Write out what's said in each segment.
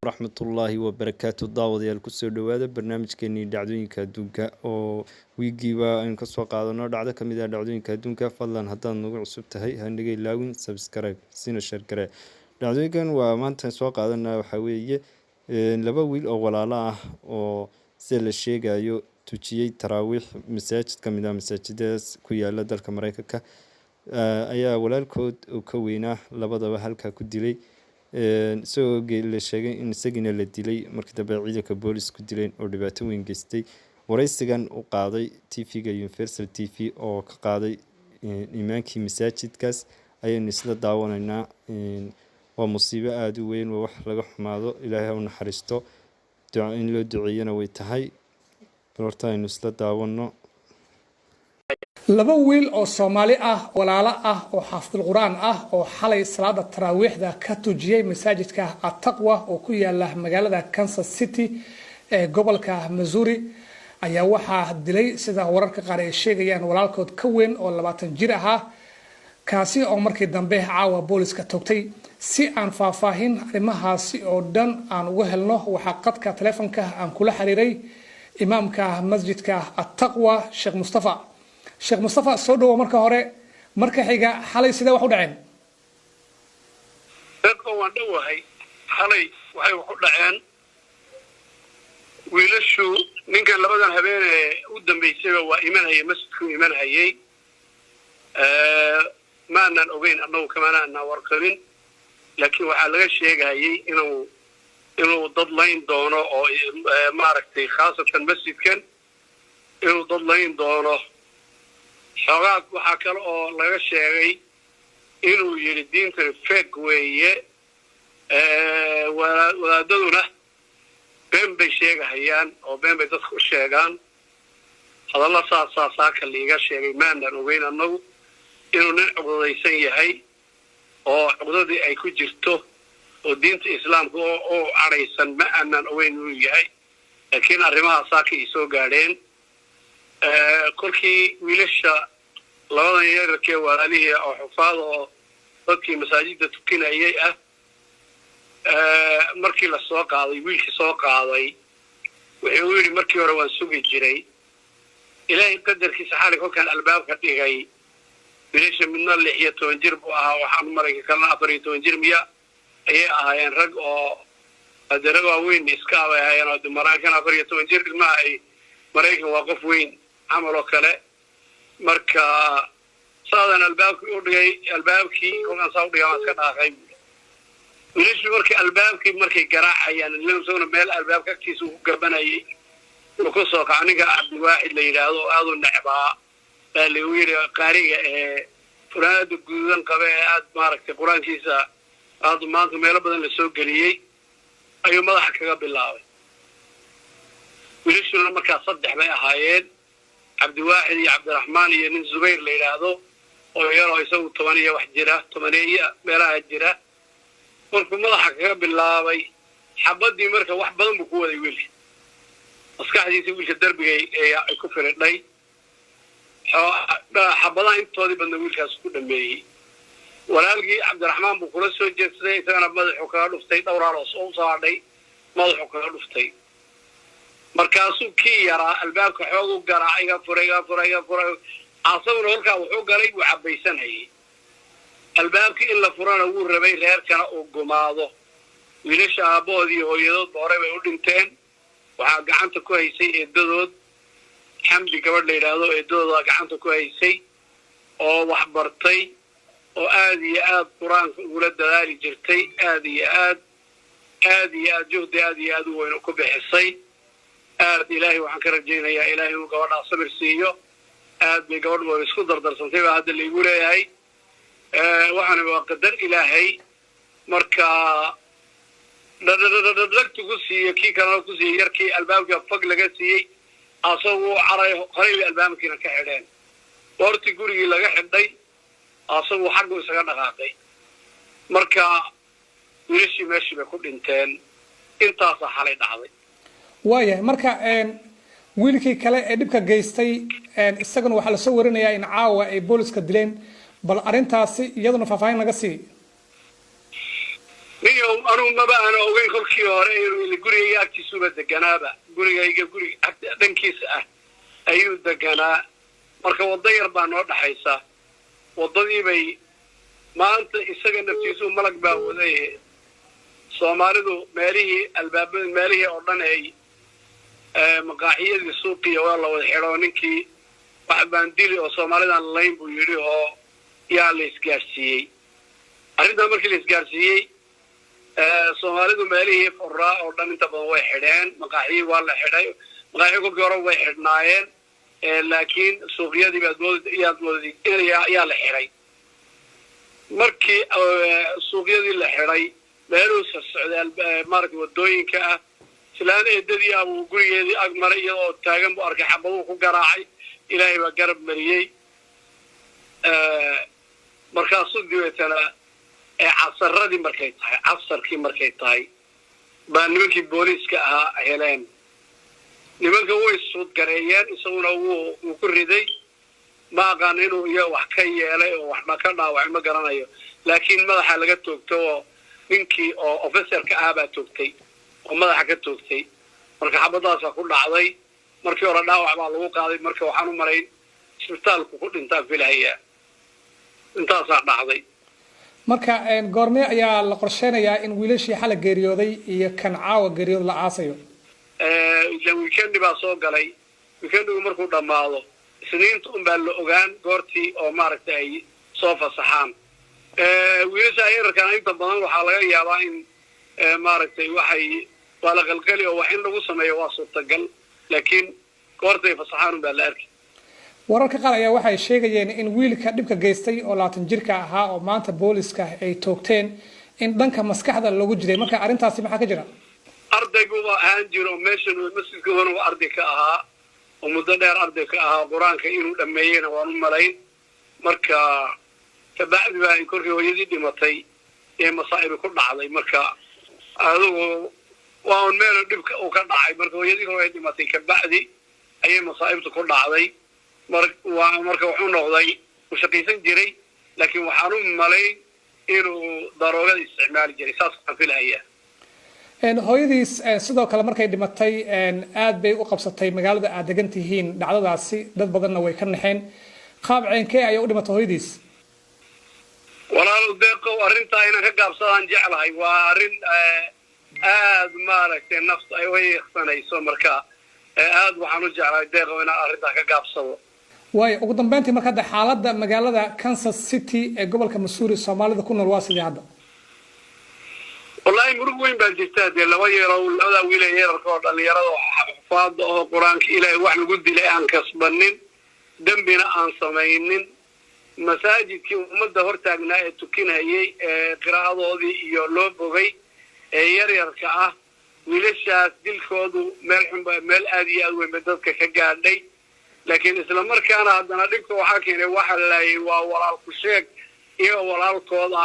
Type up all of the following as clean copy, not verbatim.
Waraxmatullaahi wabarakaatu. Daawadayaal, kusoo dhawaada barnaamijkeenii dhacdooyinka adduunka oo wiigiiba aynu kasoo qaadano dhacdo kamid ah dhacdooyinka adduunka. Fadlan, haddaad nagu cusub tahay, hanaga ilaawin subscribe, sina share garee. Dhacdooyinkan waa maanta soo qaadana waxaa weeye laba wiil oo walaalo ah oo sida la sheegayo tujiyey taraawiix masaajid ka mid ah masaajidadaas ku yaala dalka Mareykanka ayaa walaalkood oo ka weynaa labadaba halkaa ku dilay, isagoo la sheegay in isagiina la dilay markii dambe ciidanka boolis ku dileen oo dhibaato weyn geystay. Wareysigan u qaaday TV-ga Universal TV oo ka qaaday imaankii masaajidkaas ayaynu isla daawanaynaa. Waa musiibo aada u weyn, waa wax laga xumaado. Ilaahay ha u naxariisto, in loo duceeyana way tahay. Bal horta aynu isla daawano. Laba wiil oo Soomaali ah, walaalo ah oo xaafidul Qur-aan ah oo xalay salaada taraawiixda ka tujiyey masaajidka Attaqwa oo ku yaala magaalada Kansas City ee gobolka Missouri ayaa waxaa dilay, sida wararka qaar ay sheegayaan, walaalkood ka weyn oo 20 jir ahaa, kaasi oo markii dambe caawa booliska toogtay. Si aan faahfaahin arrimahaasi oo dhan aan uga helno, waxaa qadka taleefonka aan kula xiriiray imaamka masjidka Attaqwa, Sheekh Mustafa. Sheekh Mustafa, soo dhawo marka hore. Marka xiga, xalay sidee wax u dhaceen? Dadka waan dhowahay. Xalay waxay wax u dhaceen, wiilashu ninkan labadan habeenee u dambaysayba waa imanhayay, masjidkuu imanhayay. Maanan ogeyn annagu, kamana anaan warqabin, laakiin waxaa laga sheegayay inuu dad layn doono oo maaragtay, khaasatan masjidkan inuu dad layn doono. Xoogaa waxaa kale oo laga sheegay inuu yidhi diintani fake weeye, wadaadaduna been bay sheegahayaan oo been bay dadka u sheegaan. Hadalla saasaa saaka liiga sheegay. Maanan ogeyn annagu inuu nin cuqdadaysan yahay oo cuqdadii ay ku jirto oo diinta islaamka oo cadhaysan. Ma aanan ogeyn inuu yahay, laakiin arrimaha saaka ay soo gaadheen. Kolkii wiilasha labadan yararkee walaalihii oo xufaada oo dadkii masaajidda tukinayay ah markii la soo qaaday, wiilkii soo qaaday wuxuu yidhi, "Markii hore waan sugi jiray, Ilaahay qadarkiisa xalay kolkaan albaabka dhigay, wiilasha midna 16 jir buu ahaa, waxaan marayka kalena 14 jir miya ayay ahaayeen." Rag oo hadde rag waaweyn iska abay ahaayeen oo Maraykan 14 jir ilmaha ay Maraykan waa qof weyn camal oo kale. Marka saadaan albaabkii u dhigay, albaabkii kolkaan saa udhigay waan iska dhaaqay. Wiilashii markay albaabkii markay garaacayaan, isaguna meel albaabka agtiisa uu ku gabanayay, uu ku soo kaco ninka Cabdiwaaxid la yidhaahdo oo aada u necbaa baa lagu yidhi, qaariga ee furaanada guduudan qaba ee aada maaragtay qur-aankiisa aada maanta meelo badan la soo geliyey ayuu madaxa kaga bilaabay. Wiilashuna markaa saddex bay ahaayeen, Cabdiwaaxid iyo Cabdiraxmaan iyo nin Zubayr la yidhaahdo oo yaroo isagu 10 iyo wax jira, tobaneeya meelaha jira. Markuu madaxa kaga bilaabay xabaddii, marka wax badan buu ku waday wiilka, maskaxdiisii wiilka darbigay ay ku firidhay. Xabadaha intoodii badna wiilkaas ku dhameeyey. Walaalkii Cabdiraxmaan buu kula soo jeedsaday, isagana madaxuu kaga dhuftay, dhowraal oo soo saadhay madaxuu kaga dhuftay. Markaasuu kii yaraa albaabka xoog u garaacay, "Iga fura, iga fura, iga fura." Asaguna holkaa wuxuu galay wuu cabbaysanayay. Albaabkii in la furana wuu rabay, reerkana uu gumaado. Wiilasha aabbahood iyo hooyadoodba horey bay u dhinteen. Waxaa gacanta ku haysay eedadood, Xamdi gabadh la yidhaahdo. Eedadoodaa gacanta ku haysay oo wax bartay oo aada iyo aad qur-aanka ugula dadaali jirtay, aada iyo aad, aada iyo aad juhdi aada iyo aad u weyn ku bixisay. Aad Ilaahay waxaan ka rajaynayaa Ilaahay inuu gabadhaa sabir siiyo. Aad bay gabadh waa isku dardarsantay baa hadda laigu leeyahay. Waxaana waa qadar Ilaahay. Marka dhadhadhadhagtu ku siiyo, kii kalena ku siiyey, yarkii albaabkii fag laga siiyey, asagu caray, horay bay albaabkiina ka xidheen. Goortii gurigii laga xidhay, asagu xaggu isaga dhaqaaqay. Marka wiilashii meeshii bay ku dhinteen. Intaasaa xalay dhacday. Waayahay. Marka wiilkii kale ee dhibka geystay isagana waxaa lasoo warinayaa in caawa ay booliska dileen. Bal arrintaasi iyaduna faahfaahin naga sii. Niyow, anugu maba aana ogeyn kolkii hore inuu gurigayga agtiisuba deganaaba. Gurigayga guriga dhankiisa ah ayuu deganaa. Marka waddo yar baa noo dhaxaysa. Waddadii bay maanta isaga naftiisu malag baa waday. Soomaalidu meelihii albaabada, meelihii oo dhan ay maqaaxiyadii, suuqiya waa la wada xidho. Ninkii wax baan dili oo Soomaalidan layn buu yidhi, oo yaa la isgaadhsiiyey arrintaa. Markii la isgaadhsiiyey, Soomaalidu meelihii furaa oo dhan inta badan way xidheen. Maqaaxiyii waa la xidhay. Maqaaxiyi kolkii hore way xidhnaayeen, laakiin suuqyadii baad mood yaad mooday yaa la xidhay. Markii suuqyadii la xidhay, meeluhu socday maaragtay wadooyinka ah, islaan eedadii ah buu gurigeedii ag maray. Iyadoo taagan buu arkay, xabaduu ku garaacay. Ilaahay baa garab mariyey. Markaasuu dibeetana casaradii markay tahay, casarkii markay tahay, baa nimankii booliiska ahaa heleen. Nimanka way suudgareeyeen, isaguna wuu ku riday. Ma aqaano inuu iyaga wax ka yeelay oo wax ka dhaawacay, ma garanayo, laakiin madaxa laga toogto oo ninkii oo officerka ah baa toogtay oo madaxa ka toogtay. Marka xabadaasaa ku dhacday. Markii hore dhaawac baa lagu qaaday. Marka waxaan u malayn isbitaalku ku dhintaan filahayaa. Intaasaa dhacday. Marka goormee ayaa la qorsheynayaa in wiilashii xala geeriyooday iyo kan caawa geeriyood la aasayo? Ila weekendi baa soo galay. Weekendigu markuu dhammaado, Isniinta un baa la ogaan goortii oo maaragtay ay soo fasaxaan wiilasha yararkana. Inta badan waxaa laga yaabaa in maaragtay waxay waa la qalqali oo wax in lagu sameeyo waa suurtagal, laakiin goortay fasaxaan un baa la arki. Wararka qaar ayaa waxay sheegayeen in wiilka dhibka geystay oo 20 jirka ahaa oo maanta booliska ay toogteen in dhanka maskaxda loogu jiray. Marka arrintaasi maxaa ka jira? Ardayguba ahaan jiro meeshan masjidka hore arday ka ahaa oo muddo dheer arday ka ahaa. Qur-aanka inuu dhameeyeyna waan u malayn. Marka kabacdi baa korkii hooyadii dhimatay ee masaa'ibi ku dhacday. Marka adigu waa un meel dhibka uu ka dhacay. Marka hooyadii hore dhimatay kabacdi ayay masaa'ibtu ku dhacday. Mar waa marka wuxuu noqday uu shaqaysan jiray, laakiin waxaan u malayn inuu daroogada isticmaali jiray, saas waxaan filahayaa. Hooyadiis sidoo kale markay dhimatay aad bay u qabsatay magaalada aad degan tihiin dhacdadaasi, dad badanna way ka naxeen. Qaab ceenkee ayay u dhimatay hooyadiis? Walaal Deeqow, arrintaa inaan ka gaabsadaan jeclahay. Waa arrin aad maaragtay nafta ay u hiiqsanayso. Marka aad waxaan u jeclahay, Deeqow, inaan arrintaa ka gaabsado. Waayo, ugu dambeyntii marka hadda xaaladda magaalada Kansas City ee gobolka Missouri, Soomaalida ku nool waa sidii hadda? Wallaahi murug weyn baa jirta. Dee laba yeero, labadaa wiil ee yararka oo dhalinyarada xufaada oo Qur-aanka Ilaahay wax lagu dilay, aan kasbanin, dembina aan samaynin, masaajidkii ummadda hortaagnaa ee tukinhayay ee qiraa'adoodii iyo loo bogay ee yaryarka ah, wiilashaas dilkoodu meel xunba, meel aad iyo aad weyn ba dadka ka gaadhay. Laakiin isla markaana haddana dhibka waxaa keenay waxa laayay waa walaal ku sheeg iyaga walaalkooda.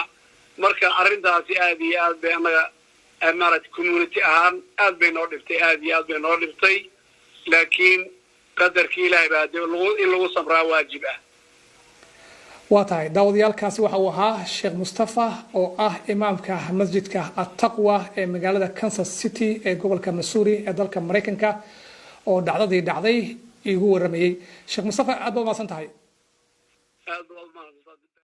Marka arrintaasi aad iyo aad bay annaga maaragtay community ahaan aad bay noo dhibtay, aad iyo aad bay noo dhibtay, laakiin qadarkii Ilaahay baa de lagu in lagu samraa waajib ah. Waa tahay, daawadayaalkaasi waxa uu ahaa Sheekh Mustafa oo ah imaamka masjidka Attaqwa ee magaalada Kansas City ee gobolka Missouri ee dalka Maraykanka oo dhacdadii dhacday iigu waramayey. Sheekh Mustafa, aad baad umahadsan tahay. Aad baad umahadsan.